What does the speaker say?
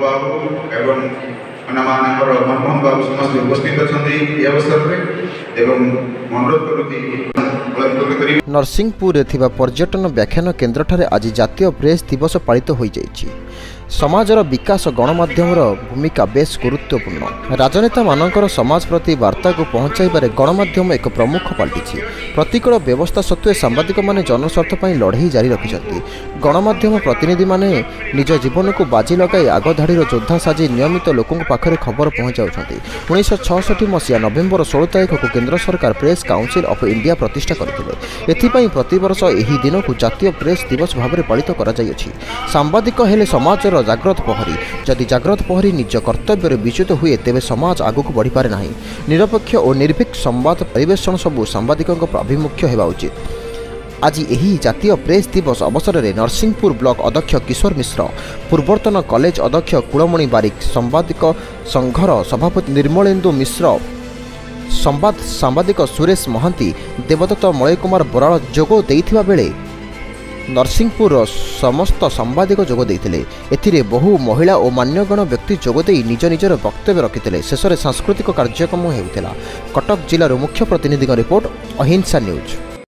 ବାବୁ ଏବଂ ଅନ୍ୟମାନଙ୍କର ମନମୋହନ ବାବୁ ସମସ୍ତେ ଉପସ୍ଥିତ ଅଛନ୍ତି ଏହି ଅବସରରେ ଏବଂ ଅନୁରୋଧ କରୁଛି। ନରସିଂହପୁରରେ ଥିବା ପର୍ଯ୍ୟଟନ ବ୍ୟାଖ୍ୟାନ କେନ୍ଦ୍ରଠାରେ ଆଜି ଜାତୀୟ ପ୍ରେସ୍ ଦିବସ ପାଳିତ ହୋଇଯାଇଛି। ସମାଜର ବିକାଶ ଗଣମାଧ୍ୟମର ଭୂମିକା ବେଶ୍ ଗୁରୁତ୍ୱପୂର୍ଣ୍ଣ। ରାଜନେତାମାନଙ୍କର ସମାଜ ପ୍ରତି ବାର୍ତ୍ତାକୁ ପହଞ୍ଚାଇବାରେ ଗଣମାଧ୍ୟମ ଏକ ପ୍ରମୁଖ ପାଲଟିଛି। ପ୍ରତିକୂଳ ବ୍ୟବସ୍ଥା ସତ୍ତ୍ୱେ ସାମ୍ବାଦିକମାନେ ଜନସ୍ୱାର୍ଥ ପାଇଁ ଲଢ଼େଇ ଜାରି ରଖିଛନ୍ତି। ଗଣମାଧ୍ୟମ ପ୍ରତିନିଧିମାନେ ନିଜ ଜୀବନକୁ ବାଜି ଲଗାଇ ଆଗଧାଡ଼ିର ଯୋଦ୍ଧା ସାଜି ନିୟମିତ ଲୋକଙ୍କ ପାଖରେ ଖବର ପହଞ୍ଚାଉଛନ୍ତି। 1966 ମସିହା ନଭେମ୍ବର 16 ତାରିଖକୁ କେନ୍ଦ୍ର ସରକାର ପ୍ରେସ୍ କାଉନସିଲ୍ ଅଫ୍ ଇଣ୍ଡିଆ ପ୍ରତିଷ୍ଠା କରିଥିଲେ। ଏଥିପାଇଁ ପ୍ରତିବର୍ଷ ଏହି ଦିନକୁ ଜାତୀୟ ପ୍ରେସ୍ ଦିବସ ଭାବରେ ପାଳିତ କରାଯାଇଅଛି। ସାମ୍ବାଦିକ ହେଲେ ସମାଜର ଜାଗ୍ରତ ପ୍ରହରୀ। ଯଦି ଜାଗ୍ରତ ପ୍ରହରୀ ନିଜ କର୍ତ୍ତବ୍ୟରେ ବିଚ୍ୟୁତ ହୁଏ, ତେବେ ସମାଜ ଆଗକୁ ବଢ଼ିପାରେ ନାହିଁ। ନିରପେକ୍ଷ ଓ ନିର୍ଭୀକ ସମ୍ବାଦ ପରିବେଷଣ ସବୁ ସାମ୍ବାଦିକଙ୍କ ଆଭିମୁଖ୍ୟ ହେବା ଉଚିତ। ଆଜି ଏହି ଜାତୀୟ ପ୍ରେସ୍ ଦିବସ ଅବସରରେ ନରସିଂହପୁର ବ୍ଲକ ଅଧ୍ୟକ୍ଷ କିଶୋର ମିଶ୍ର, ପୂର୍ବତନ କଲେଜ ଅଧ୍ୟକ୍ଷ କୁଳମଣି ବାରିକ, ସାମ୍ବାଦିକ ସଂଘର ସଭାପତି ନିର୍ମଳେନ୍ଦୁ ମିଶ୍ର, ସମ୍ବାଦ ସାମ୍ବାଦିକ ସୁରେଶ ମହାନ୍ତି, ଦେବଦତ୍ତ ମଳୟ କୁମାର ବରାଳ ଯୋଗ ଦେଇଥିବା ବେଳେ ନରସିଂହପୁରର ସମସ୍ତ ସାମ୍ବାଦିକ ଯୋଗ ଦେଇଥିଲେ। ଏଥିରେ ବହୁ ମହିଳା ଓ ମାନ୍ୟଗଣ୍ୟ ବ୍ୟକ୍ତି ଯୋଗଦେଇ ନିଜ ନିଜର ବକ୍ତବ୍ୟ ରଖିଥିଲେ। ଶେଷରେ ସାଂସ୍କୃତିକ କାର୍ଯ୍ୟକ୍ରମ ହେଉଥିଲା। କଟକ ଜିଲ୍ଲାରୁ ମୁଖ୍ୟ ପ୍ରତିନିଧିଙ୍କ ରିପୋର୍ଟ, ଅହିଂସା ନ୍ୟୁଜ୍।